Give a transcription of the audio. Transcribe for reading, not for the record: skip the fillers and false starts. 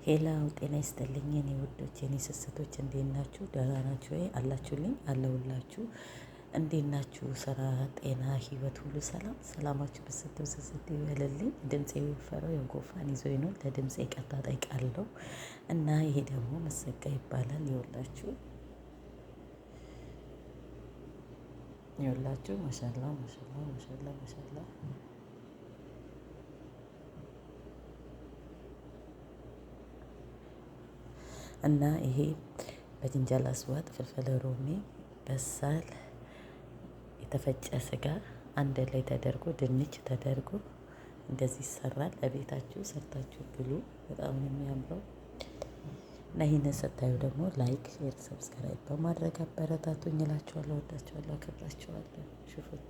Hello ጤና ይስጥልኝ የኔ ውዶች የኔ ስስቶች እንዴት ናችሁ? ደህና ናችሁ ወይ? አላችሁልኝ? አለሁላችሁ። እንዴት ናችሁ? ስራ፣ ጤና፣ ህይወት ሁሉ ሰላም። ሰላማችሁ ብዝት ብዝት ይበልልኝ። ድምፄ የወፈረው የጉንፋን ይዞኝ ነው። ለድምፄ ይቅርታ ጠይቃለሁ። እና ይሄ ደግሞ መሰጋ ይባላል። ይኸውላችሁ ይኸውላችሁ ማሻላ ማሻላ ማሻላ ማሻላ። እና ይሄ በጅንጃል አስዋጥ ፍልፍል ሮሚ በሳል የተፈጨ ስጋ አንድ ላይ ተደርጎ ድንች ተደርጎ እንደዚህ ይሰራል። ለቤታችሁ ሰርታችሁ ብሉ። በጣም ነው የሚያምረው። እና ይህንን ስታዩ ደግሞ like፣ share፣ subscribe በማድረግ አበረታቱኝ እላችኋለሁ። ወዳችኋለሁ፣ አከብራችኋለሁ። ሽፉት።